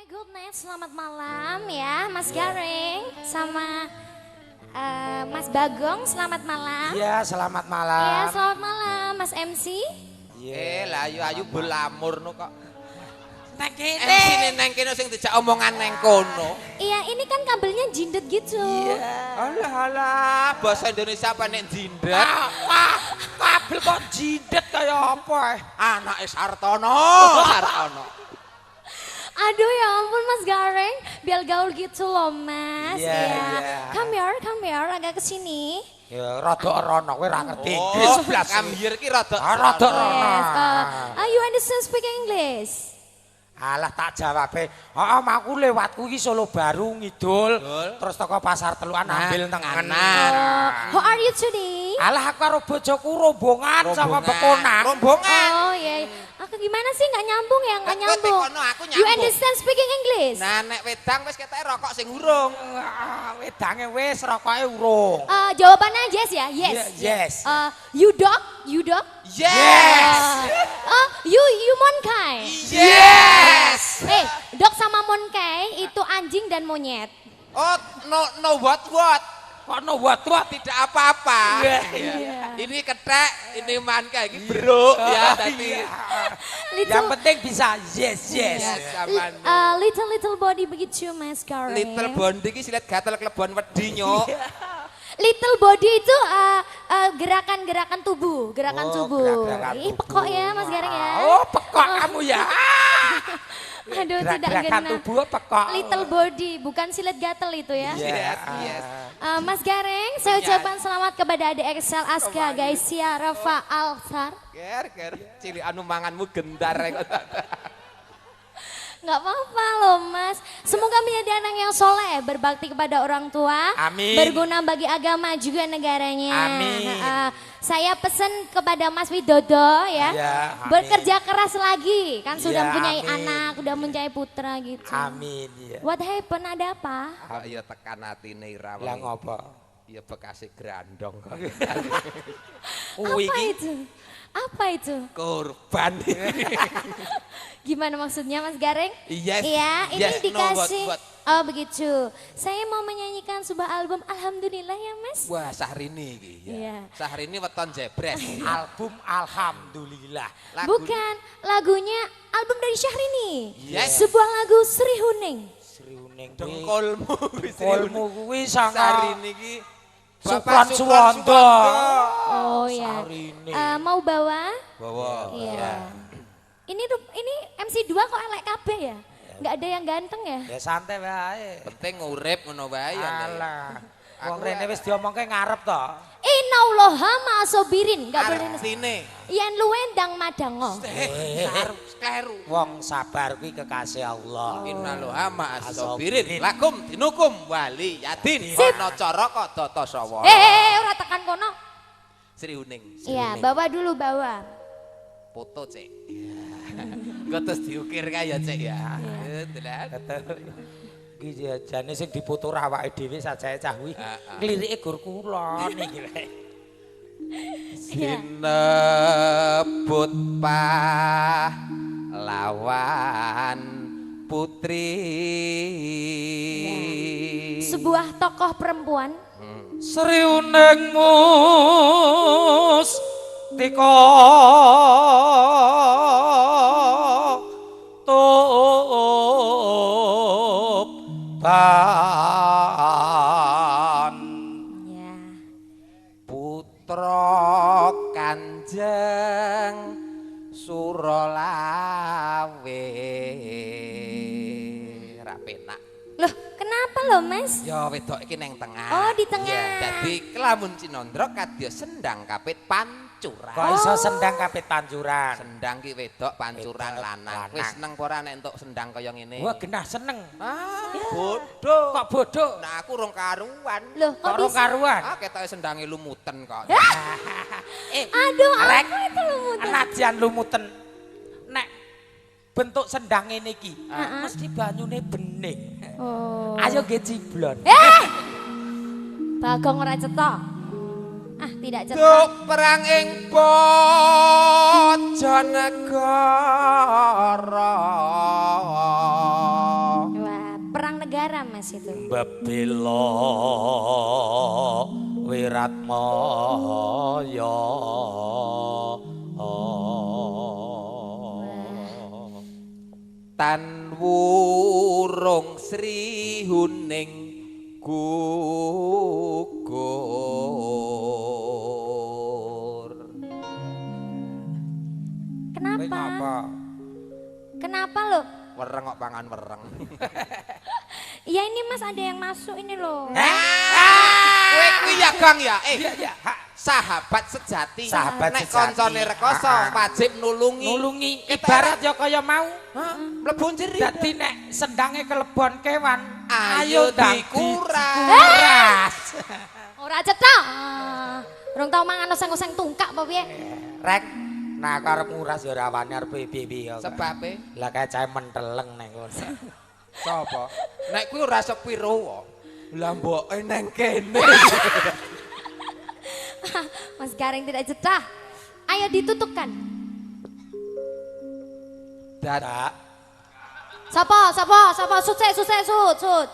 Good night, selamat malam ya Mas Gareng sama Mas Bagong, selamat malam. Iya, selamat malam. Iya, selamat malam Mas MC. Iya, lah ayu-ayu belamur no kok. Neng kene. MC ne neng kene sing dijak omongan neng kono. Iya, ini kan kabelnya jindet gitu. Iya. Alah alah, bahasa Indonesia apa nek jindet? Kabel kok jindet kaya apa? Anake Sartono, Sartono. Aduh ya ampun Mas Gareng, biar gaul gitu loh Mas. Iya, yeah. Come here, agak kesini. Ya, rada rono, kowe ora ngerti Inggris blas. Come here ki rada. Rada rono. Yes, you understand speak English? Alah tak jawabe. Heeh, aku lewatku iki Solo Baru ngidul, terus teko Pasar Telukan ambil tengen. How are you today? Alah aku karo bojoku rombongan sama bekonang. Rombongan. Oh iya. Aku gimana sih nggak nyambung ya, nggak nyambung. Aku nyambung. You understand speaking English? Nah nek wedang wis ketoke rokok sing urung. Wedange wis rokoke urung. Jawabannya yes ya, yes. Yes. You dog, you dog? Yes. You monkey. Yes. Dog sama monkey itu anjing dan monyet. Oh, no no what what. Kok no what what? Tidak apa-apa. Yeah. Ini ketek, ini manka, ini bro ya tadi. Yang penting bisa yes yes. Little little body begitu Mas Gareng. Little body iki silet gatel klebon wedi nyok. Little body itu gerakan-gerakan tubuh, gerakan tubuh. Ih pekok ya Mas Gareng ya. Oh pekok kamu ya. Aduh tidak gerakan tubuh pekok. Little body bukan silet gatel itu ya. Yes, yes. Mas Gareng, saya ucapkan selamat kepada adik Excel Aska, Gaisia, Rafa, Alsar. Ger, ger, cilik anu manganmu gentar. Nggak apa-apa loh Mas. Semoga menjadi anak yang soleh, berbakti kepada orang tua. Amin. Berguna bagi agama juga negaranya. Amin. Saya pesan kepada Mas Widodo ya, ya bekerja keras lagi. Kan sudah ya, mempunyai amin. Anak, sudah mempunyai putra gitu. Amin. Ya. What happened, ada apa? Oh, iya tekan atine Ira. Lah ngopo? Ya bekase grandong. Apa itu? Apa itu? Korban. Gimana maksudnya Mas Gareng? Yes. Iya, ini yes, dikasih. No, what, what. Oh begitu. Saya mau menyanyikan sebuah album Alhamdulillah ya Mas. Wah Syahrini iki ya. Iya. Syahrini weton jebres. Album Alhamdulillah. Lagu. Bukan, lagunya album dari Syahrini. Yes. Sebuah lagu Sri Huning. Sri Huning. Dengkulmu. Dengkulmu kuwi sanga Syahrini iki. Sukron Suwondo. Oh ya. Mau bawa? Bawa. Iya. Ini MC 2 kok elek kabeh ya? Enggak ada yang ganteng ya? Ya santai wae. Penting urip ngono wae ya. Alah. Wong rene wis diomongke ngarep to. Innallaha ma'asobirin, enggak boleh. Artine. Yen luwe ndang madango. Kleru. Wong sabar kuwi kekasih Allah. Innallaha ma'asobirin. Lakum dinukum wali yadin. Ana cara data sawa. Ora tekan kono. Sri Huning. Iya, bawa dulu bawa. Foto, Cek. Engko terus diukir kae ya, Cek ya. Delok. Iki jane sing diputur awake dhewe sajae cah kuwi. Nglirike gur kula niki rek. Sinebut pahlawan putri. Sebuah tokoh perempuan. Sri Huning mustika Tuban. Ya. Putra Kanjeng Suralawe. Ra penak. Loh, kenapa loh Mas? Ya wedok iki neng tengah. Oh, di tengah. Ya, dadi kelamun cinandra kadya sendang kapit pancuran. Kok iso sendang kapit pancuran? Sendang ki wedok, pancuran lanang. Wis seneng apa ora nek entuk sendang kaya ngene? Wah, genah seneng. Ah, bodoh. Kok bodoh? Nah, aku rong karuan. Loh, kok rong karuan? Ah, ketoke sendange lumuten kok. Aduh, rek, apa itu lumuten? Najan lumuten. Nek bentuk sendang ngene iki, mesti banyune bening. Oh. Ayo nggih ciblon. Bagong ora cetok. Ah, tidak cetok. Duk perang ing Bojonegoro. negara Mas itu. Mbebela Wiratmaya. Tan wurung Sri Huning gugur. Kenapa? Kenapa loh? Wereng kok pangan wereng. Iya ini Mas ada yang masuk ini loh. Kowe kuwi ya Gang ya. Iya. Sahabat sejati. Sahabat nek sejati. Koncone rekoso wajib nulungi. Nulungi. Ibarat ya kaya mau. Mlebu njeri. Dadi nek sendange kelebon kewan, ayo dikuras. Ora cetha. Rong tau mangan oseng-oseng tungkak apa piye? Rek, nah aku arep nguras ya ora wani arep piye-piye. Sebabe? Lah kae cahe menteleng nang kono. Sapa? Nek kuwi ora sepiro. Lah mboke nang kene. Mas Gareng tidak cetha. Ayo ditutukkan. Dadak. Sapa, sapa, sapa sut sut sut.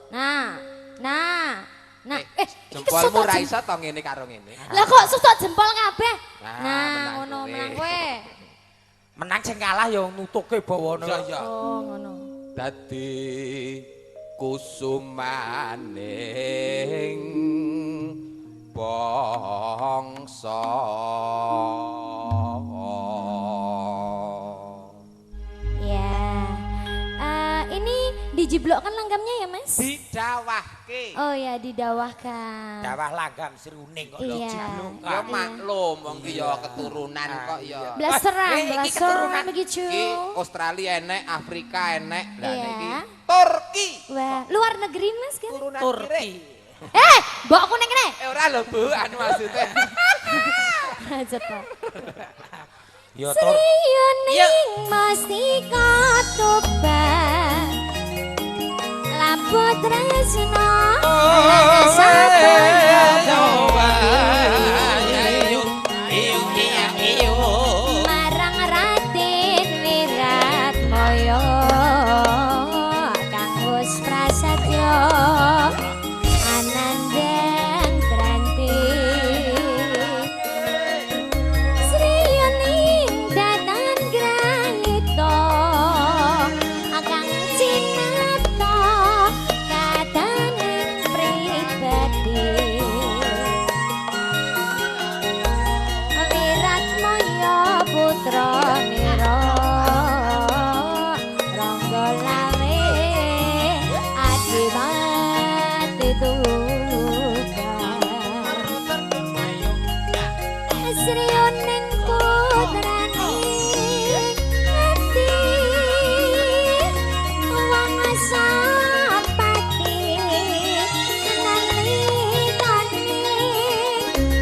Nah, nah. Nah, jempolmu ra iso to ngene karo ngene. Lah kok susuk jempol kabeh? Nah, ngono menang kowe. Menang sing kalah ya nutuke bawane. Iya, iya. Oh, ngono. Dadi kusumaning bangsa. Ya. Ini dijiblokkan langgamnya ya, Mas? Didawahke. Oh ya, didawahkan. Dawah langgam sruning kok iya. Dijiblokkan. Ya maklum wong ki ya keturunan kok ya. Blasteran, blasteran begitu. Iki Australia enek, Afrika enek, lah niki Turki. Wah, luar negeri Mas kan? Turki. Mbokku ning kene. Ora lho, Bu, anu maksudnya. Cetok. Ya Tur. Sriyuning mesti katuban. Labu tresno marang Raden Wiratmaya kang wis prasetyo anandang branti. Sriyuning datan grahita kang cinata kadaning pribadi. Wiratmaya putra nira Rangga Lawe adipati tunggal. Sriyuning putrane ati wong sapati nalikane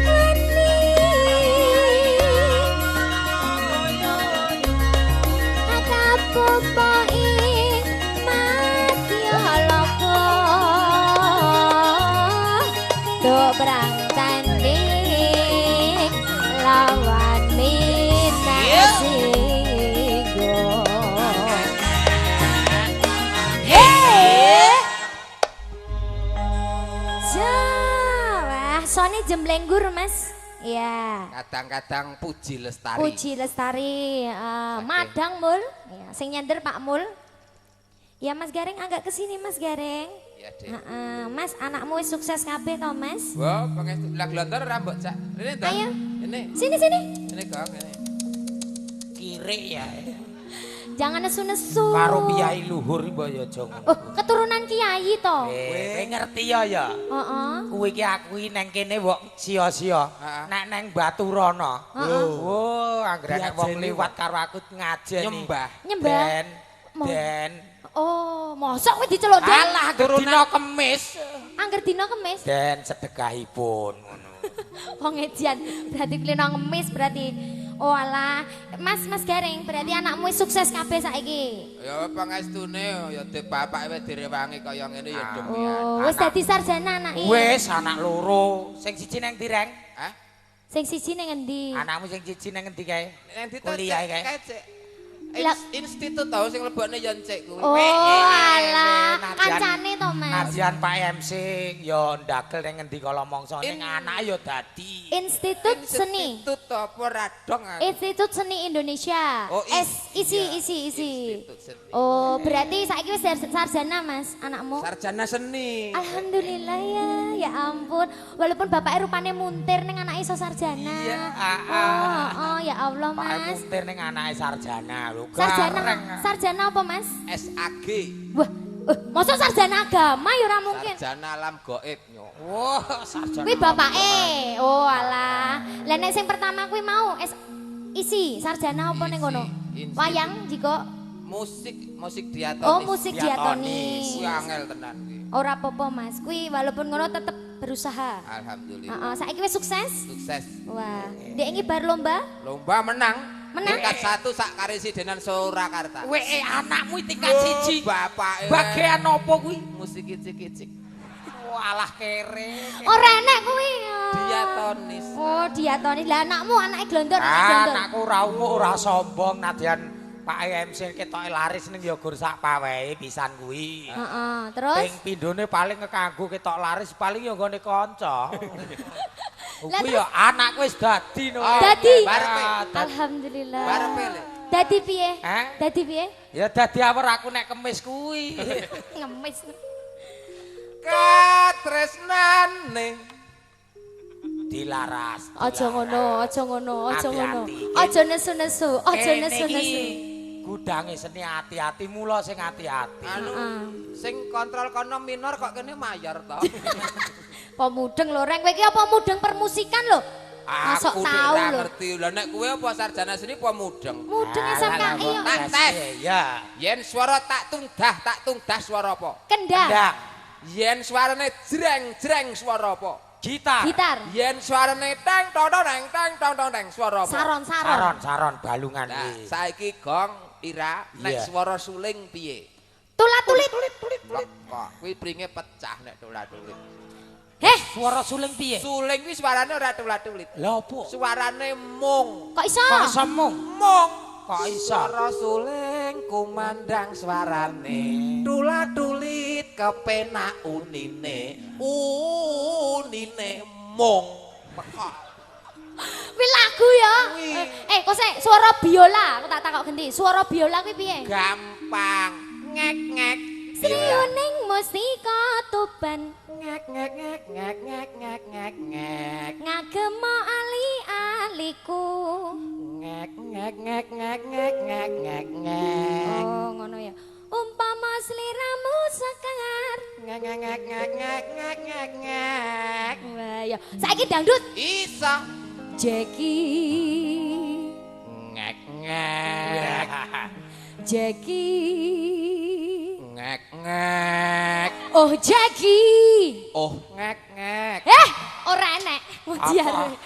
ati akapupa ing madyaloka dobrang tanding lawan minasinggo. Wah, sone jemblenggur Mas. Iya. Kadang-kadang Puji Lestari. Puji Lestari, Madang Mul. Ya, sing nyender Pak Mul. Ya Mas Gareng agak kesini Mas Gareng. Iya, Dek. Mas anakmu wis sukses kabeh to Mas? Wah, pangestu lah glontor ora mbok cak. Rene to. Ayo. Ini. Sini sini. Ini Gong, ini. Kirik ya. Jangan nesu-nesu. Karo piyai luhur mbok ya aja ngono. Oh, keturunan kiai to. Kowe ngerti ya ya. Heeh. Kuwi iki aku iki nang kene wok sia-sia. Nek nang Baturana. Lho, anggere nek wong liwat karo aku ngajeni. Nyembah. Nyembah. Den. Den. Oh, mosok kowe diceluk Den? Alah, angger dina Kemis. Angger dina Kemis. Den sedekahipun ngono. Wong ejian, berarti kulino ngemis berarti. Oh alah, Mas Mas Gareng, berarti anakmu wis sukses kabeh saiki. Ya pangestune ya de bapake wis direwangi kaya ngene ya demian. Oh, wis dadi sarjana anake. Wis anak loro, sing siji nang ndi, Reng? Hah? Sing siji nang endi? Anakmu sing siji nang endi kae? Nang ndi to? Kuliah kae. Cek. Institut tau sing lebokne ya Cek kuwi. Oh alah, kancane Nadyan Pak MC ya ndagel ning ngendi kala mangsa ning anake ya dadi Institut Seni. Institut apa radong aku. Institut Seni Indonesia. Oh, S isi isi isi. Institut Seni. Oh, berarti saiki wis sarjana Mas, anakmu. Sarjana seni. Alhamdulillah ya, ya ampun. Walaupun bapaknya rupane muntir ning anake iso sarjana. Iya, Oh, oh ya Allah Pak Mas. muntir ning anake sarjana lho. Sarjana, sarjana apa Mas? SAG. Wah, masa sarjana agama ya ora mungkin. Sarjana alam gaib nyo. Wah, sarjana. Kuwi bapake. Oh alah. Lah nek sing pertama kuwi mau isi sarjana apa ning kono? Wayang jiko. Musik, musik diatonis. Oh, musik diatonis. Kuwi angel tenan kuwi. Ora apa-apa Mas. Kuwi walaupun ngono tetep berusaha. Alhamdulillah. Heeh, saiki wis sukses? Sukses. Wah, ndek iki bar lomba? Lomba menang. Menang. Tingkat 1 sak karesidenan Surakarta. Weh, anakmu tingkat 1. Bapake. Bagian apa kuwi? Musik kicik-kicik. Walah kere. Ora enek kuwi. Diatonis. Oh, diatonis. Lah anakmu anake glondor, anake glondor. Anakku ora umuk ora sombong nadyan Pak MC ketoke laris ning ya gur sak pawehe pisan kuwi. Heeh, terus ping pindhone paling kanggo ketok laris paling ya nggone kanca. Kuwi ya anakku wis dadi no. Dadi. Barepe. Alhamdulillah. Barepe le. Dadi piye? Dadi piye? Ya dadi awor aku nek kemis kuwi. Ngemis. Katresnane dilaras. Aja ngono, aja ngono, aja ngono. Aja nesu-nesu, aja nesu-nesu. Gudange seni ati-ati mula sing ati-ati. Anu sing kontrol kono minor kok kene mayor to. Apa mudeng lho Reng, kowe iki apa mudeng permusikan lho? Masuk Aku tau ora lho. ngerti. Lah nek kowe apa sarjana seni apa mudeng? Mudeng SMKI yo. Tak tes. Ya. Yen swara tak tungdah swara apa? Kendang. Kendang. Yen suarane jreng-jreng swara apa? Gitar. Gitar. Yen suarane teng tong tong teng tong tong teng swara apa? Saron, saron. Saron, saron balungan Nah, kuwi. saiki gong Ira nek swara suling piye? Tulat-tulit. Tulit. Kok kuwi pringe pecah nek tulat-tulit. Heh, suara suling piye? Suling kuwi suarane ora tulat-tulit. Lah opo? Suarane mung. Kok iso? Kok iso mung? Mung. Kok iso? Suara suling kumandang suarane. Tulat-tulit kepenak unine. Unine mung. Pekok. Kuwi lagu ya. Kok sik suara biola, aku tak takok genti. Suara biola kuwi piye? Gampang. Ngek-ngek. Sriuning mustika Tuban. Ngek ngek ngek ngek ngek ngek ngek ngek. Ngagemo ali-aliku. Ngek ngek ngek ngek ngek ngek ngek ngek. Oh, ngono ya. Umpama sliramu sekar. Ngek ngek ngek ngek ngek ngek ngek ngek. Wah ya. Saiki dangdut. Isa. Jeki. Ngek ngek. Jeki. Ngek ngek. Oh Jeki. Oh ngek ngek. Ora enek. Mujiare.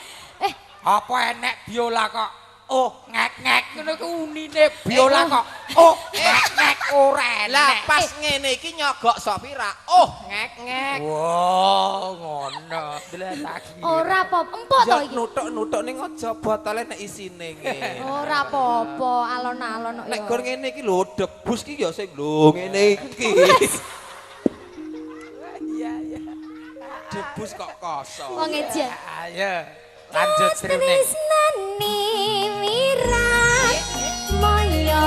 Apa enek biola kok? Oh ngek ngek ngono ku unine biola kok. Oh ngek ngek ora enek. Lah pas ngene iki nyogok Sopira. Oh ngek ngek. Wah ngono. Dletaki. Ora apa-apa. Empuk to iki. Nutuk-nutuk ning aja botole nek isine ngene. Ora apa-apa, alon-alon kok. Nek gor ngene iki lho debus ki ya sing lho ngene iki. Iya iya. Debus kok kosong. Wong ejen. Ayo lanjut srene. Tresnane wirat moyo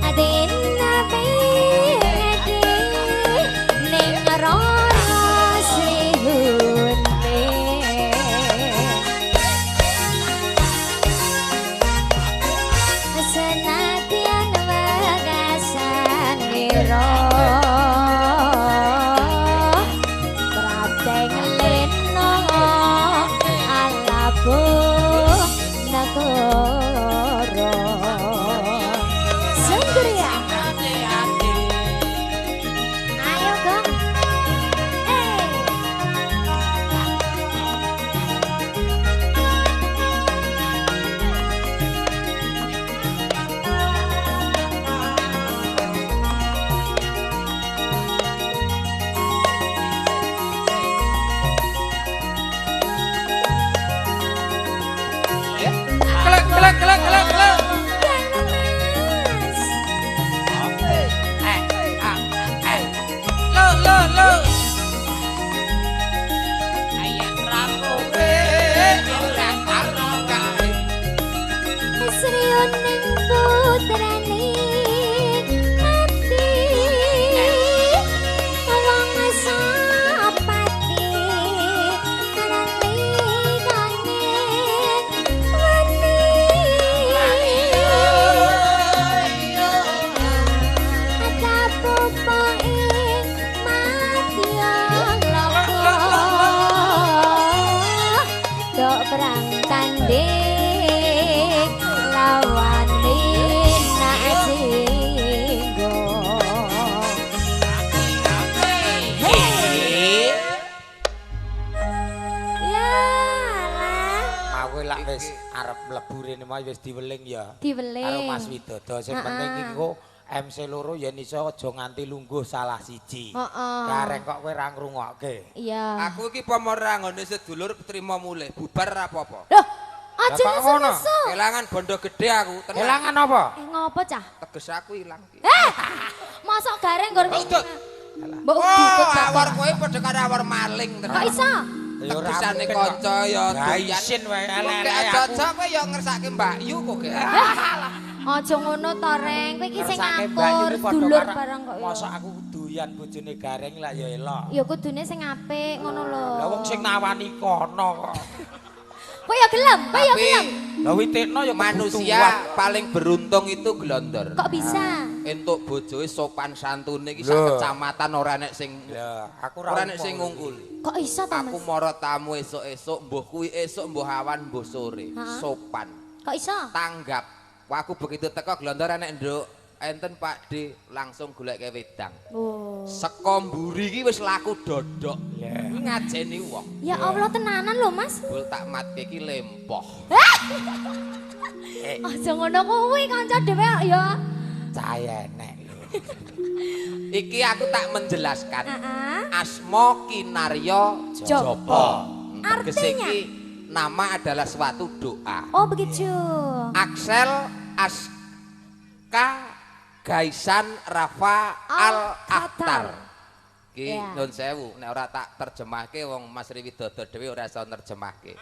adena pede ning rara sihune senadyan wegasanira prateng lena alabuh negara Sendria. Ayo gong. Putrane mati wong sapati nalikane wani kapupo ing madya loka dok perang tanding lawane najinggo. Ya lah Mau kowe lak wis arep mlebu rene mau wis diweling ya. Diweling. Karo Mas Widodo sing penting iki kok MC loro yen iso aja nganti lungguh salah siji. Heeh. Gareng kok kowe ra ngrungokke. Iya. Aku iki pomo ora nggone sedulur trimo mulih, bubar ra apa-apa. Loh, aja Lah, kok ngono? nesu-nesu. Kelangan bondo gede aku, tenan. Kelangan apa? Eh ngopo cah? Teges aku ilang iki. Eh, mosok gareng nggon. Mbok udut. Mbok Oh, udut. awor kowe padha karo awor maling tenan. Kok iso? Ya ora Tegesane mungkin kok. kanca ya Lah doyan. isin wae Kok elek-elek aku. aja-aja kowe ya ngersake Mbak Yu kok gek. Aja ngono to, Reng. Kowe iki sing Ngersake Mbak Yu ngatur ki padha dulur karo- barang kok ya. Mosok aku doyan bojone Gareng lah ya elok. Ya kudune sing apik ngono lho. Lah wong sing nawani kono kok. Kowe ya gelem, kowe ya Tapi gelem. Lah witikno ya manusia kebutuhan. paling beruntung itu glondor. Kok bisa? Entuk bojoe sopan santune iki sak Lho. kecamatan ora nek sing Lah aku ora ora nek sing ngungkuli. Kok iso to, Aku Mas? mara tamu esuk-esuk, mbuh kuwi esuk, mbuh awan, mbuh sore, Ha? sopan. Kok iso? Tanggap. Wah, aku begitu teko glondor enek nduk, enten Pak D langsung goleke wedang. Oh. Saka mburi iki wis laku dodok. Lah. Kuwi ngajeni wong. Ya Allah tenanan lho, Mas. Bul tak matke iki lempoh. Eh, Aja ngono kuwi kanca dhewe kok ya. cah enek lho. Iki aku tak menjelaskan. Heeh. Asma Kinarya Japa. Japa. Tegese Artinya? iki nama adalah suatu doa. Oh, begitu. Axel Aska Gaisan Rafa Al Al-Qatar. Akhtar. Ki Ya. nun sewu nek ora tak terjemahke wong Mas Riwidodo dhewe ora iso nerjemahke.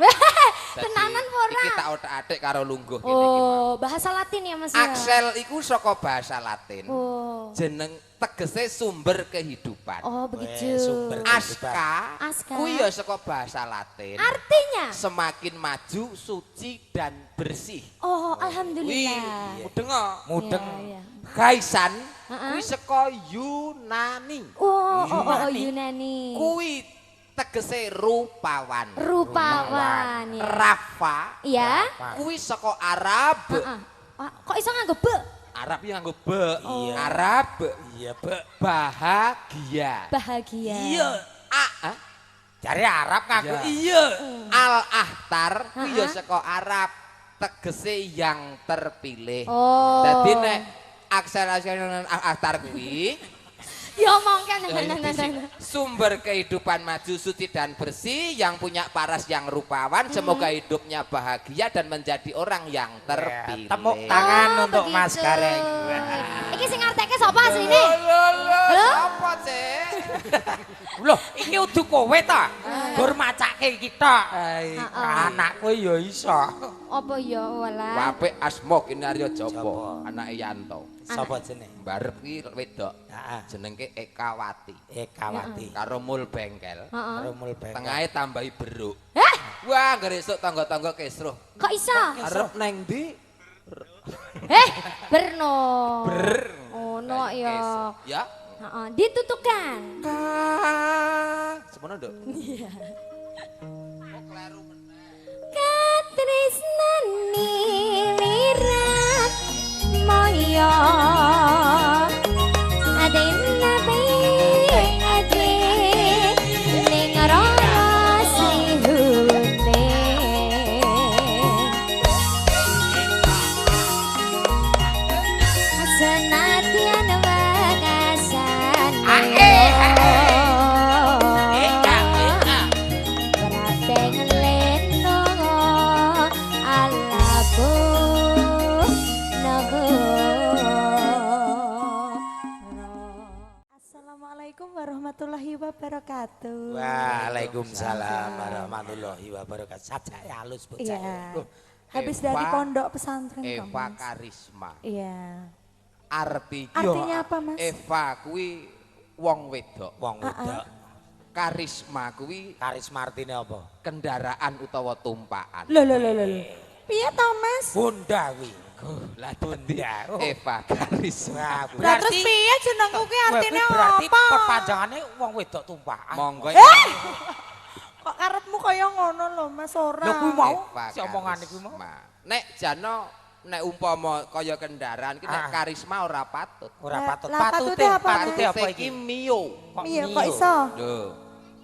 Tenanan apa ora? Iki tak othak-athik karo lungguh kene iki. Oh, bahasa Latin ya, Mas ya. Axel iku saka bahasa Latin. Oh. Jeneng tegese sumber kehidupan. Oh, begitu. Weh, sumber Aska, Aska. kuwi ya saka bahasa Latin. Artinya? Semakin maju, suci dan bersih. Oh, Kuwi alhamdulillah. mudeng kok. Mudeng. Iya, iya. Gaisan Heeh. kuwi saka Yunani. Oh, oh, oh, oh, Yunani. Kuwi tegese rupawan. Rupawan ya. Rafa Iya. kuwi saka Arab. Heeh. Ah, kok iso nganggo be? Arab iki nganggo be. Iya. Arab Iya, Bek. bahagia. Bahagia. Iya. A, ah? Jare Arab ngaku Iya. iya. Al Ahtar kuwi ya Heeh. saka Arab tegese yang terpilih. Oh. Dadi nek Axel Axel Ahtar kuwi Ya omongkan. sumber kehidupan maju suci dan bersih yang punya paras yang rupawan semoga hidupnya bahagia dan menjadi orang yang terpilih. Tepuk tangan Oh, untuk Mas begitu. Gareng. Iki sing ngarteke sapa asline? Lho lho Lho? sapa, Cek? Loh, iki udu kowe ta? Gur macake iki tok. Heeh. Anakku ya iso. Apa ya walah. Wapik Asma Kinarya Japa, Japa. anake Yanto. Sapa jenenge? Barep ki wedok. Heeh. Jenenge Ekawati. Ekawati. Karo mul bengkel. Heeh. Karo mul bengkel. Tengahe tambahi beruk. Hah? Wah, anggere esuk tangga-tangga kesruh. Kok iso? Arep neng ndi? Eh, Berno. Ber. Ono ya. Ya. Heeh, ditutukan. Ka. Semono, Nduk. Iya. Oh, kleru meneh. Katresnani lirat moyo adina be ade ning rara sihune senadyan wekasane Prateng leno alabu negara. Assalamualaikum warahmatullahi wabarakatuh. Waalaikumsalam warahmatullahi wabarakatuh. Sajake halus bocah. Iya. Loh, Habis dari pondok pesantren kok, Eva Mas. Karisma. Iya. Artinya apa, Mas? Eva kuwi wong wedok. Wong wedok. Karisma kuwi karisma artine apa? Kendaraan utawa tumpakan. Lho lho lho lho. Piye to, Mas? Bunda kuwi. Lah Bunda. Eva Karisma. Lah terus piye jenengku kuwi artine apa? Berarti perpanjangane wong wedok tumpakan. Monggo. Kok karepmu kaya ngono lho, Mas, ora. Lho kuwi mau si omongane kuwi mau. Nek jano nek umpama kaya kendaraan ki nek karisma ora patut. Ora patut. Patute patute apa iki? Mio. Mio kok iso? Lho.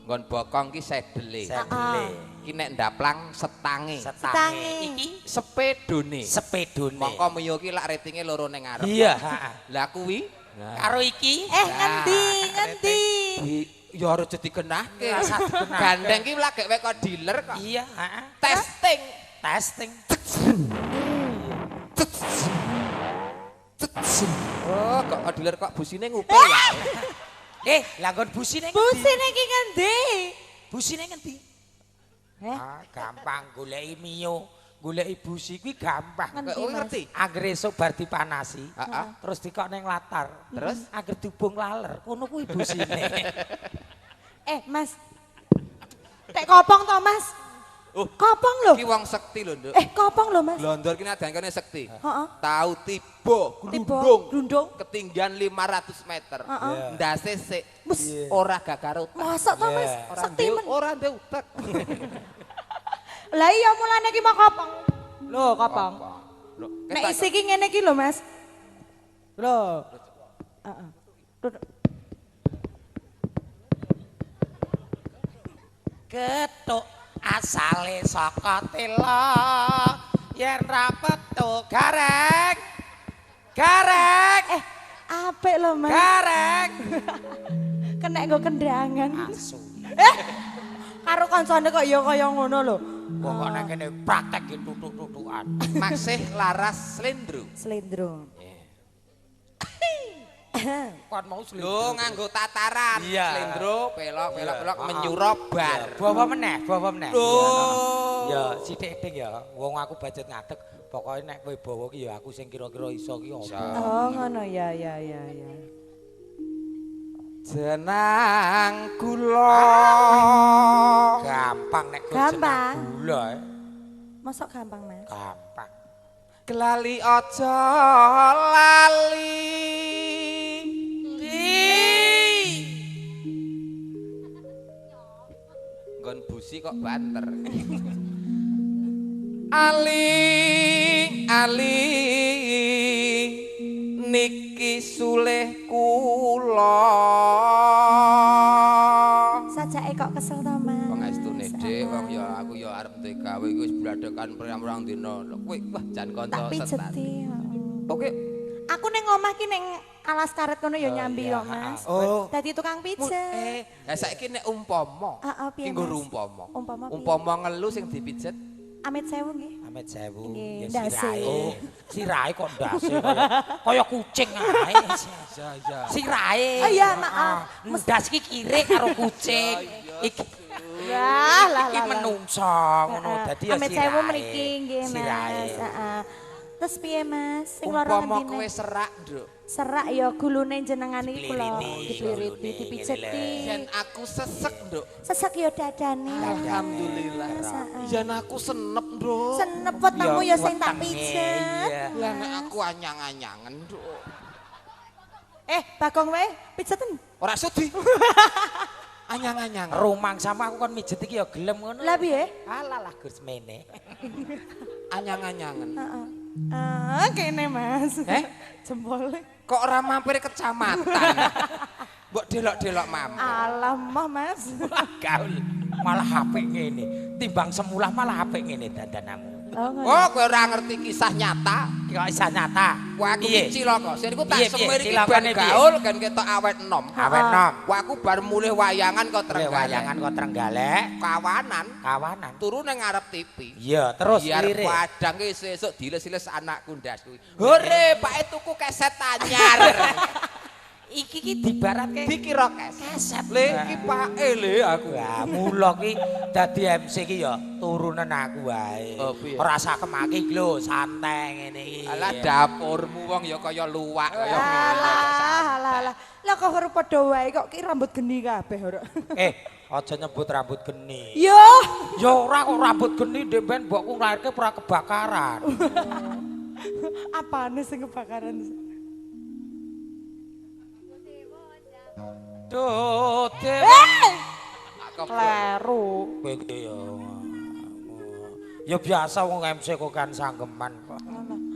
Nggon bokong ki sedele. Sedele. Ki nek ndaplang setange. Setange. Iki sepedone. Sepedone. Mongko Mio ki lak ratinge loro ning ngarep. Iya, heeh. Lah kuwi karo iki. Ngendi? Ngendi? Ya harus dikenahke. Gandeng ki lagek wek kok dealer kok. Iya, heeh. Testing. Testing. Oh, kok dealer kok busine ngupil ya. Lah nggon busine ngendi? Busine iki ngendi? Busine ngendi? Ah, gampang goleki Mio, goleki busi kuwi gampang. Kowe ngerti? Anggere esuk bar dipanasi, terus dikok ning latar, terus anggere dubung laler, kono kuwi busine. Mas. Tek kopong to, Mas? Kopong lho. Ki wong sekti lho, Nduk. Kopong lho, Mas. Glondor ki nadyan kene sekti. Heeh. Tau tiba glundung ketinggian 500 meter. Ndase sik ora gagar utek. Mosok to, Mas? Sekti men. Ora ndek utek. Lah iya mulane ki mau kopong. Lho, kopong. Nek isi ki ngene iki lho, Mas. Lho. Heeh. Ketuk asale saka tela yen ra petuk gareng. Gareng. Apik lho, Mas. Gareng. Kena nggo kendangan. Asu. Karo kancane kok ya kaya ngono lho. Pokoknya kene praktek ki tutuk-tutukan. Maksih laras slendro. Slendro. Kon mau slendro. Lho nganggo tataran. Slendro pelok pelok pelok menyuro bar. Bawa meneh, bawa meneh. Lho. Ya sithik-sithik ya. Wong aku bajet ngadeg, pokoke nek kowe bawa ki ya aku sing kira-kira iso ki apa. Oh, ngono ya ya ya ya. Jenang gula. Gampang nek jenang gula. Mosok gampang, Mas? Gampang. Kelali aja lali. Nggon busi kok banter. Ali ali niki sulih kula. Sajake kok kesel to, Mas? Pangestune Dik, wong ya aku ya arep duwe gawe iku wis bladekan pirang-pirang dina. Kowe wah jan kanca setan. Oke. Aku ning omah ki ning alas karet kono ya nyambi kok, Mas. Dadi tukang pijet. Lah saiki nek umpama, ki nggo umpama. Umpama ngelu sing dipijet Amit sewu nggih. Amit sewu. Ya sirahe. Sirahe kok ndase kaya kucing ae. Iya. Sirahe. Oh iya, maaf. Ndas iki kirik karo kucing. Iki lah lah iki menungso ngono dadi ya sirahe. Amit sewu mriki nggih, Mas. Heeh. Terus piye, Mas? Sing lara ngendine? Umpama kowe serak, Nduk. Serak ya gulune jenengan iki kula dipliriti, dipijeti. Yen aku sesek, Nduk. Sesek ya dadane. Alhamdulillah. Yen aku senep, Nduk. Senep wetengmu ya sing tak pijet. Lah nek aku anyang-anyangen, Nduk. Bagong wae pijeten. Ora sudi. Anyang-anyangen. Rumangsamu aku kon mijet iki ya gelem ngono. Lah piye? Alah lah Gus mene. Anyang-anyangen. Heeh. Kene Mas. Jempole. Kok ora mampir kecamatan? Mbok delok-delok mampir. Alah mah Mas. Gaul. Malah apik ngene. Timbang semulah malah apik ngene dandanamu. Oh, kowe ora ngerti kisah nyata. Kisah nyata. Wah, aku iki cilaka. Sing iku tak semir iki ben gaul kan ketok awet enom. Awet enom. Wah, aku bar mulih wayangan kok Trenggalek. Wayangan kok Trenggalek. Kawanan. Kawanan. Turu nang ngarep TV. Iya, terus lire. Padang ki sesuk diles-iles anakku ndas kuwi. Hore, pake tuku keset anyar. Iki ki dibaratke Dikira keset. Le iki pake le aku. Wah, mula ki dadi MC ki ya turunen aku wae. Oh, piye? Ora usah kemaki iki lho, santai ngene iki. Alah dapurmu wong ya kaya luwak kaya ngene. Alah, alah, alah. Lah kok ora padha wae kok ki rambut geni kabeh ora. Eh, aja nyebut rambut geni. Yo. Ya ora kok rambut geni ndek ben mbokku nglairke ora kebakaran. Apane sing kebakaran? Duh, dewa. Kleru. Kowe iki ya. Ya biasa wong MC kok kan sanggeman kok.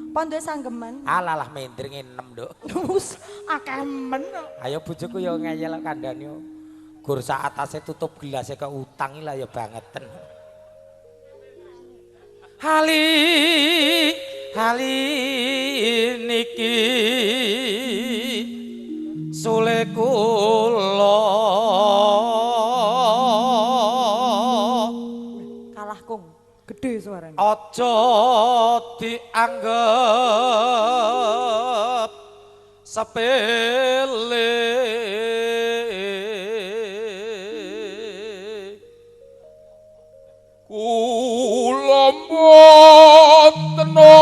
Apa duwe sanggeman? Alah lah mendringe 6, Nduk. Wis akeh men. Ayo bojoku ya ngeyel kandhane. Gur sak atase tutup gelase ke utang iki lah ya bangeten. Hali hali niki sule kula kalah kung gede suaranya. Aja dianggep sepele. Kula mboten melu.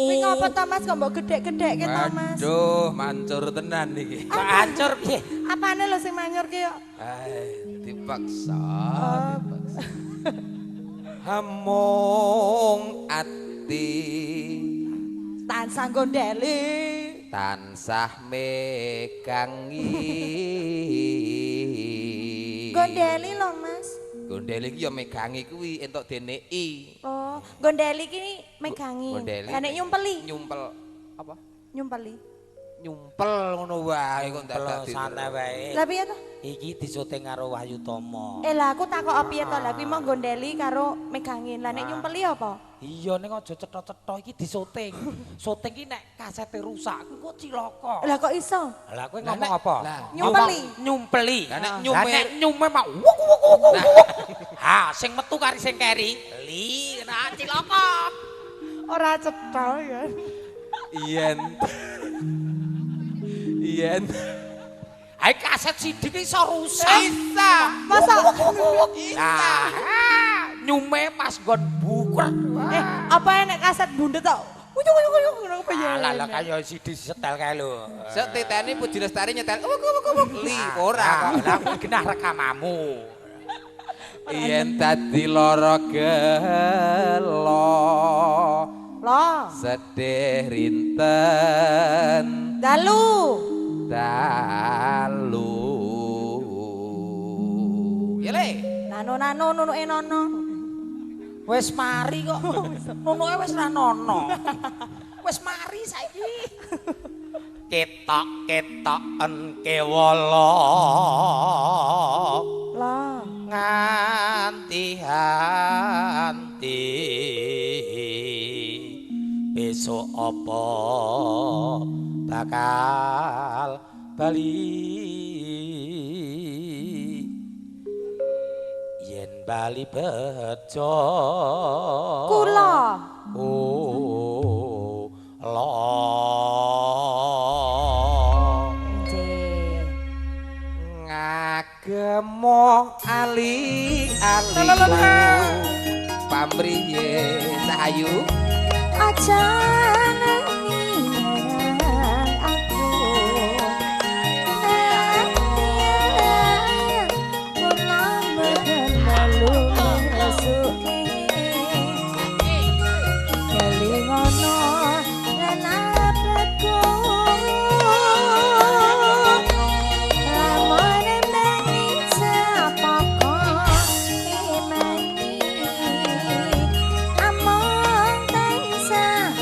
Kuwi ngopo ta Mas kok mbok gedhek-gedhekke ta Mas? Aduh, mancur tenan iki. Mancur piye? Apane lho sing manyur ki yo? Dipaksa, dipaksa. Hamung ati tansah gondeli, tansah megangi. Gondeli lho Mas. Gondeli iki ya megangi kuwi entuk dene i. Oh, gondeli iki megangi. Lah nek nyumpeli? Nyumpel apa? Nyumpeli. Nyumpel ngono wae kok dadak santai wae. Lah piye to? Iki disyuting karo Wahyu Tomo. Eh lah aku takok piye to? Lah kuwi mau gondeli karo megangin. Lah nek nyumpeli apa? Iya ning aja cetha-cetha iki disyuting. Syuting iki nek kasete rusak kuwi kok cilaka. Lah kok iso? Lah kowe ngomong apa? Nyumpeli. Nyumpeli. Lah nek nyume nyume mak wuk wuk wuk wuk. Ha sing metu kari sing keri. Li kena cilaka. Ora cetha ya. Yen. Yen. Ae kaset CD ki iso rusak. Isa. Masa isa. Nyume pas nggon bukrek. Eh, apa enek kaset bundet tok? Uyuk uyuk uyuk ngono apa ya? Alah lah kaya CD setel kae lho. Sik titeni Puji Lestari nyetel wuk wuk wuk li ora kok. Lah kuwi genah rekamamu. Yen dadi lara gelo. Lah sedih rinten dalu. Dalu. Ya le. Nano nano nunuke nono. Wis mari kok. Nunuke wis ra nono. Wis mari saiki. Ketok-ketoken kewala. Lah nganti-anti besok apa bakal bali yen bali bejo kula kula ngagemo ali-ali pamriye sahayu aja nang aku kula melu suke kelingono lan lamone meni sapoko imani among tansah.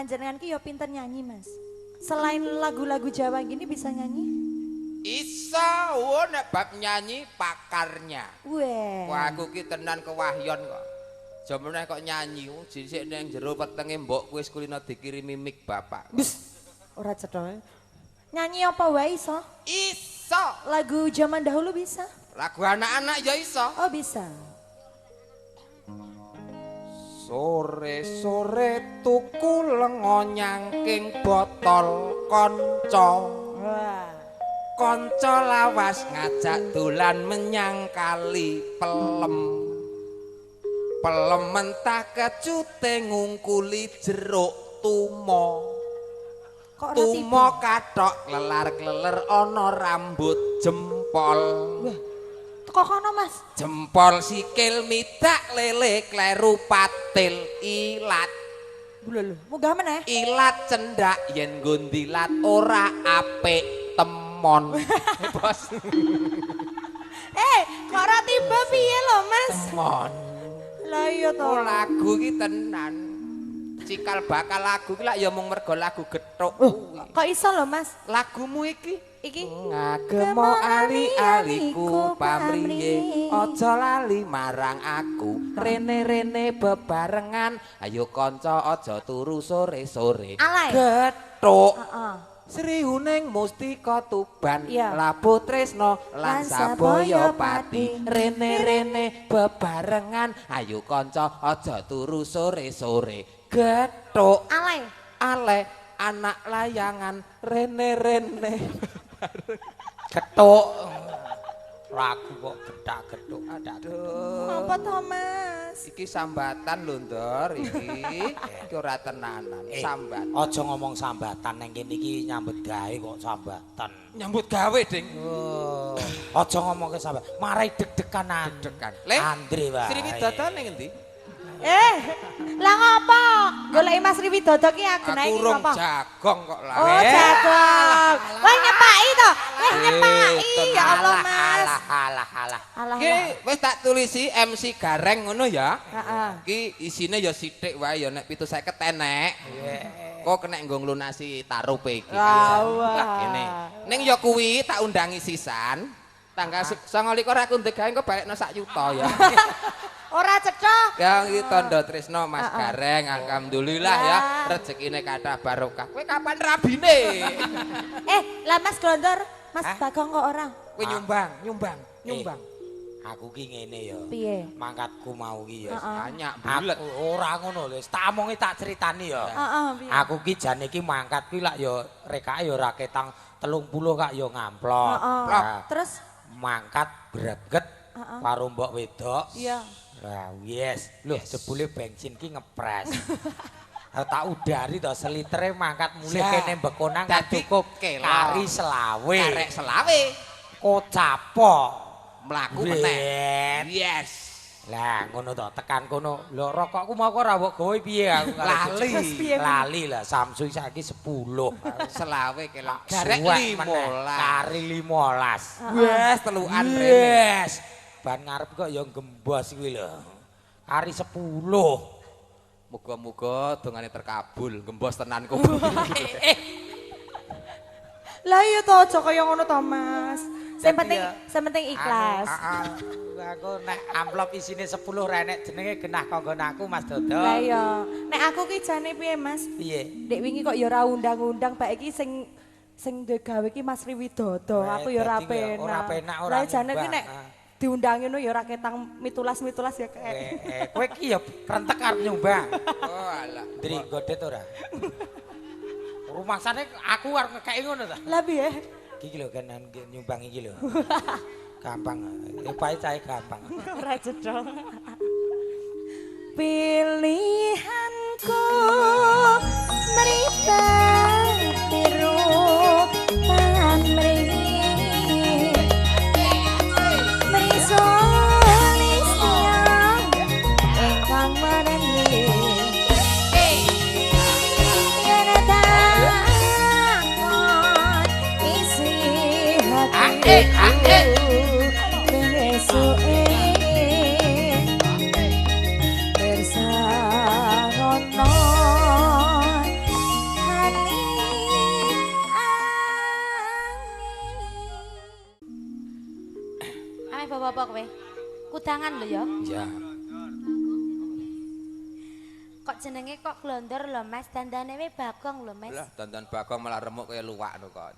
Panjenengan ki yo pinter nyanyi, Mas. Selain lagu-lagu Jawa gini bisa nyanyi? Isa, wo nek bab nyanyi pakarnya. Weh. Wah, aku ki tenan kewahyon kok. Jomene kok nyanyi, dhisik ning jero wetenge mbokku wis kulino dikirimi mic bapak. Bus, ora cetha. Nyanyi apa wae iso? Iso. Lagu zaman dahulu bisa? Lagu anak-anak ya iso. Oh, bisa. Sore-sore tuku lenga nyangking botol kanca. Wah. Kanca lawas ngajak dolan menyang kali pelem. Pelem mentah kecute ngungkuli jeruk tumo. Kok ora Tumo kathok klelar-kleler ana rambut jempol. Wah. Teko kono, Mas. Jempol sikil midak lele kleru patil ilat. Lho lho, munggah meneh. Ilat cendak yen nggo ndilat ora apik temon. Bos. Eh, kok ora tiba piye lho, Mas? Temon. Lah iya to. Oh, lagu iki tenan. Cikal bakal lagu iki lak ya mung mergo lagu gethuk kuwi. Kok iso lho, Mas? Lagumu iki Iki ngagemo ali-aliku pamriye aja lali marang aku rene-rene bebarengan ayo kanca aja turu sore-sore Alay. gethuk Heeh. Sri Huning Mustika Tuban Iya. Labu Tresno lan Lan Sabaya Sabaya Pati Pati. rene-rene bebarengan ayo kanca aja turu sore-sore gethuk Alay. ale anak layangan rene-rene Gethuk. Lagu kok gedak-gethuk, gedak-gethuk. Apa to, Mas? Iki sambatan lho, Ndor, iki. Iki ora tenanan, sambat. Aja ngomong sambatan nang kene iki nyambut gawe kok sambatan. Nyambut gawe, Ding. Oh, aja ngomongke sambat. Marai deg-degan. Deg-degan. Le, Andre wae. Sri Widodo ning endi? Eh, lah ngopo? Goleki Mas Riwidodo ki agenake Aku iki urung ngopo? jagong kok lah. Oh, jagong. Wah, nyepaki to. Wah, nyepaki. Ya Allah, Mas. Alah, alah, alah. Alah. Iki wis tak tulisi MC Gareng ngono ya. Heeh. Iki isine ya sithik wae ya nek 750 enek. Kok kena nggo nglunasi tarupe iki. Wah, wah. Kene. Ning ya kuwi tak undangi sisan. Tanggal 29 aku ndek gawe engko balekno sak yuta ya. Ora cetha. Ya iki tondo tresno Mas Gareng, alhamdulillah ya Ya. rezekine kathah barokah. Kowe kapan rabine? Eh, lah Mas Glondor, Mas Bagong kok ora? Kowe nyumbang, nyumbang, nyumbang. Aku ki ngene ya. Piye? Mangkatku mau ki ya. Banyak bulet. Aku ora ngono lho, tak omongi tak critani ya. Heeh, piye? Aku ki jane ki mangkat ki lak ya rekake ya ora ketang 30 kak ya ngamplop. Heeh. Nah, Terus mangkat brebget karo mbok wedok. iya. Lah yes, lho jebule bensin ki ngepres. Tak udari to selitere mangkat mulih kene Bekonang kan cukup kari selawe. Karek selawe. Kocapo mlaku meneh. Yes. Lah ngono to tekan kono. Lho rokokku mau kok ora mbok gawe piye aku lali. Lali lah Samsung saiki 10. Selawe kelak. Garek 15. Kari 15. Wes telukan rene. Yes. Ban ngarep kok ya gembos kuwi lho. Kari 10. Muga-muga dongane terkabul, gembos tenan kok. Lah iya to aja kaya ngono to, Mas. Sing penting sing penting ikhlas. Aku nek amplop isine 10 ra enek jenenge genah kanggo aku Mas Dodo. Lah iya. Nek aku ki jane piye, Mas? Piye? Dek wingi kok ya ora undang-undang bae iki sing sing duwe gawe ki Mas Riwidodo. Aku ya ora penak. Ora penak ora. Lah jane ki nek diundangi ngono ya ora ketang mitulas-mitulas ya kae. Kowe ki ya krentek arep nyumbang. Oh alah. Ndri godet ora? Rumasane aku arep ngekeki ngono ta. Lah piye? Iki lho kan nyumbang iki lho. Gampang. Pae cahe gampang. Ora cetha. Pilihanku mripat biru pamrih. Ame bawa apa kowe? Kudangan lho ya. Iya. Kok jenenge kok glondor lho Mas, dandane we Bagong lho Mas. Lah dandan Bagong malah remuk kaya luwak no kok.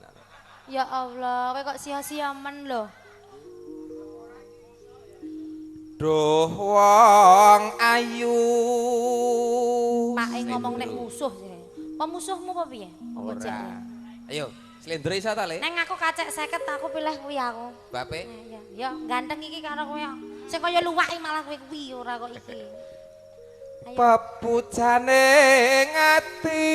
Ya Allah, kowe kok sia-sia men lho. Duh wong ayu. Pake ngomong nek musuh sih. Apa musuhmu apa piye? Ora. Ayo, slendro iso ta, Le? Neng aku kacek 50 aku pilih kuwi aku. Bape? Ya, ya ganteng iki karo kowe. Sing kaya luwake malah kowe kuwi ora kok iki. Pepujane ngati.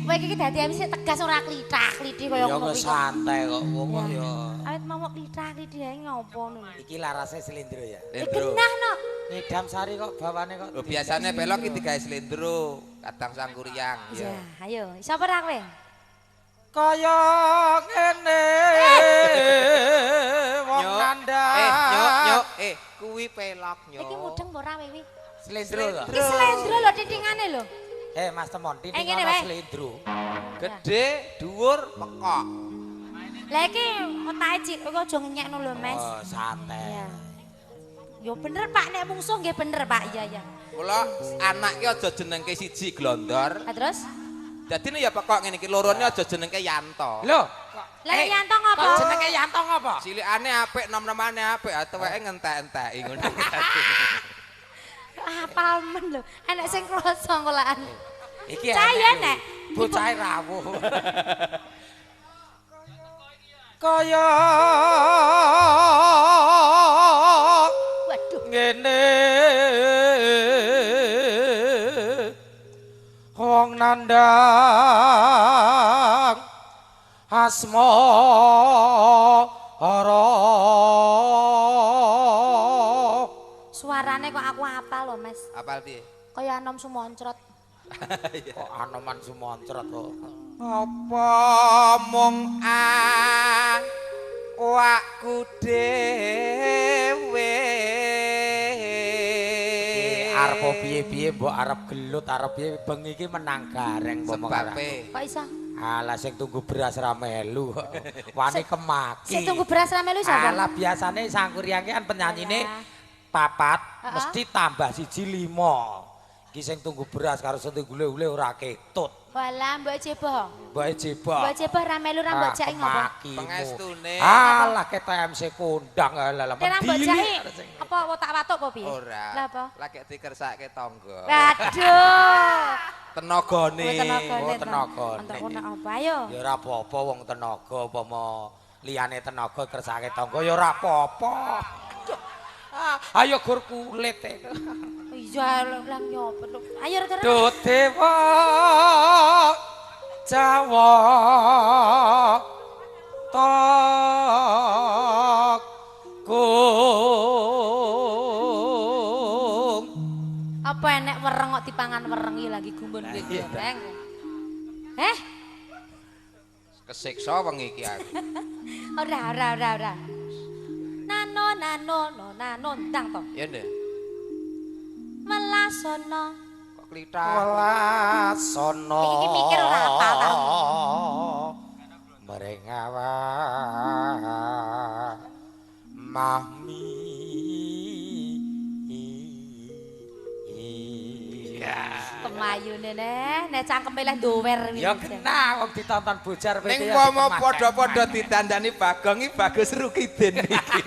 Kowe iki dadi MC tegas ora klithah-klithih kaya ngono kuwi. Ya santai kok wong kok ya. Awit mau klithah-klithih ae ngopo ngono. Iki larase slendro ya. Slendro. Genah no. Ngidam sari kok bawane kok. Lho biasane pelok iki digawe slendro, kadang sangkuriang ya. Ya, ayo. Iso ora kowe? Kaya ngene wong nandang. Nyok, kuwi pelok nyok. Iki mudeng apa ora kowe? Slendro lho. Iki slendro lho titingane lho. Mas Temon, titingane slendro. Gedhe, dhuwur, pekok. Lah iki otake cik, kowe aja ngenyekno lho, Mas. Oh, santai. Ya bener Pak, nek mungsuh nggih bener Pak. Iya, iya. Mula anak ki aja jenengke siji glondor. Lah terus? Dadine ya pekok ngene iki, lorone aja jenengke Yanto. Lho, lah Yanto ngopo? Kok jenenge Yanto ngopo? Cilikane apik, nom-nomane apik, tuweke ngentek-enteki ngono. Apal men lho, enek sing krasa ngolaan. Iki cah nek bocahe rawuh. Kaya waduh ngene wong nandang asmara. Suarane kok aku apal lho Mas. Apal piye? Kaya Anom Sumoncrot. Kok Anoman Sumoncrot kok. Apa mung awakku dhewe arep piye-piye mbok arep gelut arep piye bengi iki menang gareng mbok sebabe. Kok iso? Alah sing tunggu beras ra melu kok. Wani kemaki. Sing tunggu beras ra melu sapa? Alah biasane Sangkuriang ki kan penyanyine papat mesti tambah siji 5. Iki sing tunggu beras karo sing tunggu gule-gule ora ketut. Walah mbok jeboh. Mbok jeboh. Mbok jeboh ra melu ra mbok jake ngopo? Pengestune. Alah ketok MC kondang alah mendili. Ra mbok jake apa wotak-watuk apa piye? Ora. Lah apa? Lagi dikersake tangga. Waduh. Tenagane. Oh tenagane. Entuk apa ayo? Ya ora apa-apa wong tenaga upama liyane tenaga kersake tangga ya ora apa-apa. Ayo gur kulit. Iya lah nyopo. Ayo terus. Duh dewa Jawa tok kung. Apa enek wereng kok dipangan wereng iki lagi gumun kowe goreng. Heh? Kesiksa wengi iki aku. Ora ora ora ora. Nano nano no nano ndang to. Iya ndek. Welasana. Kok klithah. Welasana. Iki mikir ora apa ta. Mrengawa mahmi. Kemayune neh, nek cangkeme leh ndower kuwi. Ya kena wong ditonton bojar ning umpama padha-padha ditandani Bagong iki bagus Rukidin iki.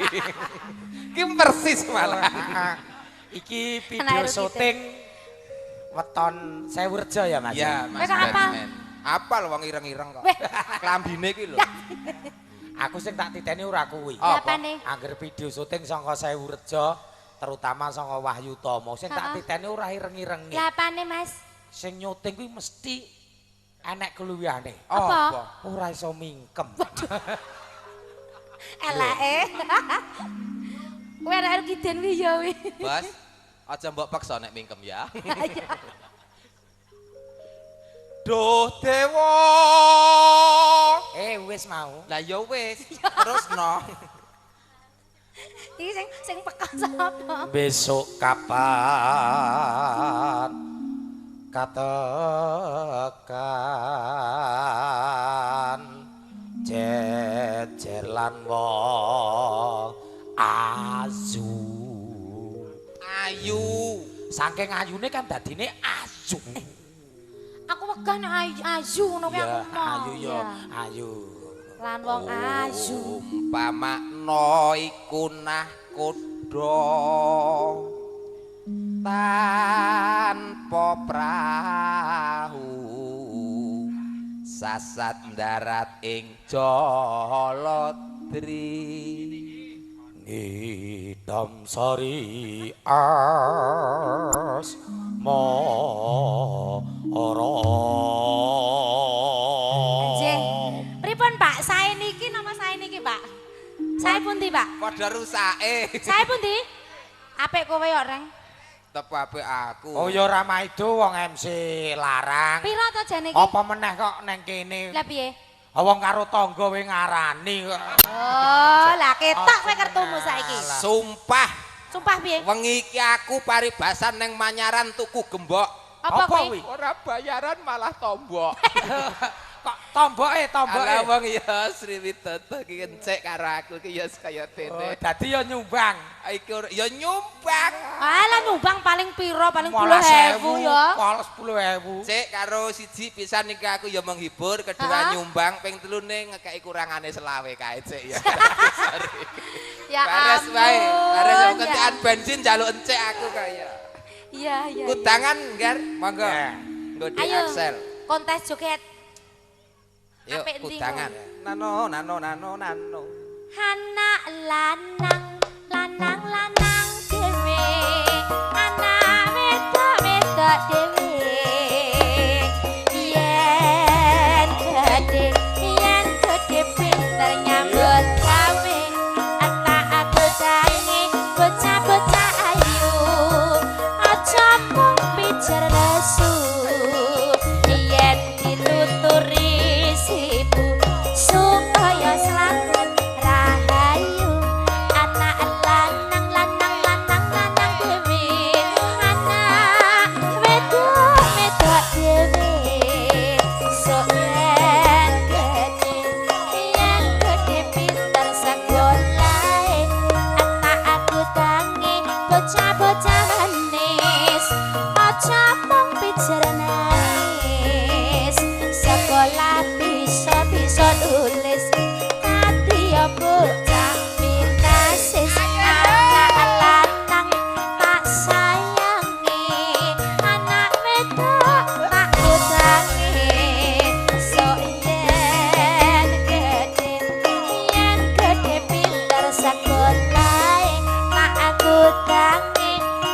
Iki persis malah. Iki video syuting weton Sewurjo ya Mas. Iya, Mas. Apal. Apal wong ireng-ireng kok. Klambine iki lho. Aku sing tak titeni ora kuwi. Apane? Angger video syuting saka Sewurjo, terutama saka Wahyu Tomo, sing tak titeni ora ireng-irenge. Lah apane Mas? Sing nyuting kuwi mesti enek keluwihane. Apa? Ora iso mingkem. Eleke. Kowe arek Rukidin kuwi ya kuwi. Bos, aja mbok paksa nek mingkem ya. Duh dewa. Wis mau. Lah ya wis, terusno. Iki sing sing peka sapa? Besok kapan katekan Jejer lan wong azu. Ayu. Saking ayune kan dadine azu. Aku wegah nek ayu ngono kuwi aku mau. Ayu ya, ayu. Lan wong ayu. Umpamakna iku nahkoda tanpa prahu sasat ndarat ing Jaladri. Ngidam sari asmara. Nggih. Pripun Pak? Sae niki napa sae niki Pak? Sae pundi Pak? Padha rusake. Sae pundi? Apik kowe kok, Reng. Tetep apik aku. Oh ya ora maido wong MC larang. Pira to jane iki? Apa meneh kok neng kene? Lah piye? Wong karo tangga we ngarani kok. Oh, lah ketok kowe kertumu saiki. Sumpah. Sumpah piye? Wengi iki aku paribasan neng Manyaran tuku gembok. Apa kuwi? Ora bayaran malah tombok. Kok tomboke, tomboke. Ala wong ya Sri Widodo iki encek karo aku iki ya kaya dene. Oh, dadi ya nyumbang. Iki ya nyumbang. Alah nyumbang paling piro? Paling 10.000 ya. Paling 10.000. Cek karo siji pisan iki aku ya menghibur, kedua nyumbang, ping telune ngekeki kurangane selawe kae cek ya. Sorry. Ya bares wae, bares kentekan bensin njaluk encek aku kaya. Iya, iya. Kudangan, Ngger, monggo. Nggo di Axel. Kontes joget. Yuk, kudangan. Nano, nano, nano, nano. Anak lanang, lanang, lanang dhewe. Anak wedok, wedok dhewe. Yen gedhe pinter nyambut gawe. Tak aku saingi bocah-bocah ayu. Aja mung pijer lesu. Yen dituturi sibu supaya selamat rahayu. Anak lanang lanang lanang lanang dhewe. Anak wedok wedok dhewe. Sok yen gedhe pinter sekolahe. Tak aku tangi bocah-bocah manis. Aja mung pijer nangis. Sekolah bisa nulis dadi ya bocah pinasis. Anak lanang tak sayangi, anak wedok tak utangi. Sok yen gedhe pinter sekolahe tak aku tangi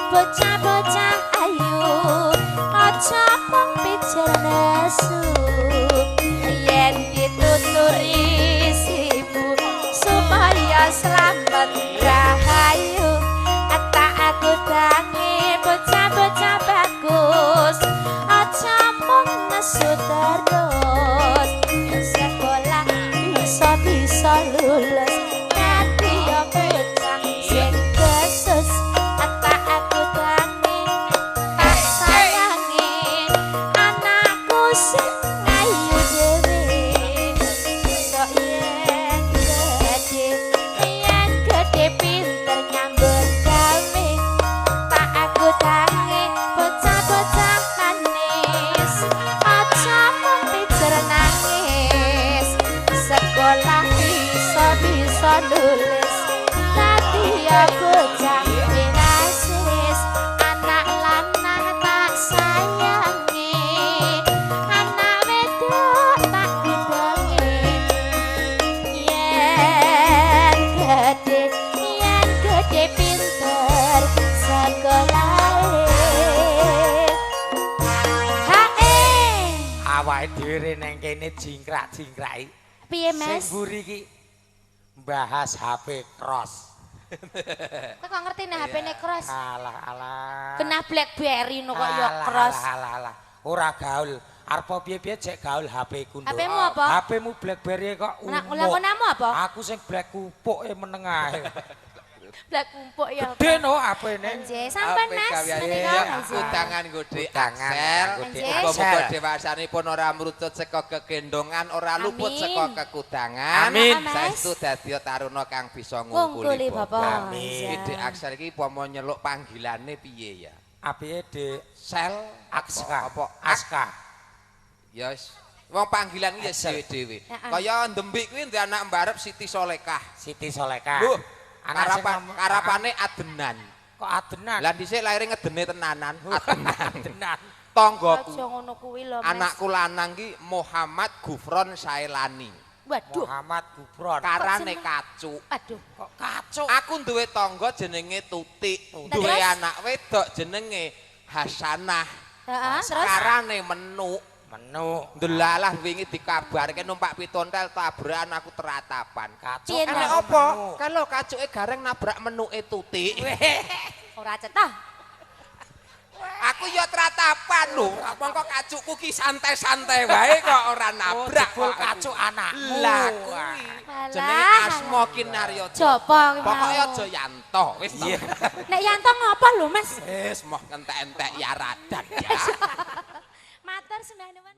bocah-bocah ayu. Aja mung pijer nesu. Yen dituturi sibu supaya selamat rahayu. Tak aku tangi bocah-bocah bagus. Aja mung nesu terus. Sekolah bisa-bisa lulus dadi ya bocah sing kesus. Tak aku tangi tak sayangi anakku sing ayu dhewe. Sok yen gedhe pinter nyambut gawe. Tak aku tangi bocah-bocah manis. Aja mung pijer nangis. Sekolah bisa-bisa nulis dadi ya bocah pinasis. Anak lanang tak sayangi, anak wedok tak kudangi. Yen gedhe pinter sekolahe. Hae. Awake dhewe neng kene jingkrak-jingkraki. Piye Mas? Sing mburi iki mbahas HP Cross. Kowe kok ngerti nek HP-ne Cross? Alah alah. Kena BlackBerry no kok ya Cross. Alah alah. Ora gaul. Arep piye-piye cek gaul HP ku. HP-mu apa? HP-mu BlackBerry kok. Lah ngonamu apa? Aku sing black kupuke meneng ae. Blak kumpuk ya. Gede no apene. Nggih, sampun Mas. Menika Utangan gede Axel. Muga-muga dewasanipun ora mrutut saka kegendongan, ora luput saka kekudangan. Amin. Saestu dadi taruna kang bisa ngungkuli Bapak. Amin. Iki Dek Axel iki upama nyeluk panggilane piye ya? Apike Dek Sel Akska. Apa Aska? Ya wis. Wong panggilan iki ya dhewe-dhewe. Kaya Ndembik kuwi ndek anak mbarep Siti Solekah. Siti Solekah. Lho, karapane Adenan. Kok Adenan? Lah dhisik lahire ngedene tenanan, Adenan. Adenan. Tanggoku. Aja ngono kuwi lho, Mas. Anakku lanang ki Muhammad Gufron Saelani. Waduh. Muhammad Gufron. Karane kacuk. Aduh, kok kacuk. Aku duwe tangga jenenge Tutik, duwe anak wedok jenenge Hasanah. Heeh, terus karane Menuk. Menuk. Delalah wingi dikabarke numpak pitontel tabrakan aku teratapan. Kacuk. Enek apa? Kalau kacuke gareng nabrak menuke Tutik. Ora cetha. Aku ya teratapan lho. Mongko kacukku ki santai-santai wae kok ora nabrak. Jebul kacuk anakmu. Lah kuwi jenenge Asma Kinaryo. Japa kuwi. Pokoke aja Yanto wis to. Nek Yanto ngopo lho, Mas? Wis moh ngentek-entek ya radan ya. Matur sembah nuwun.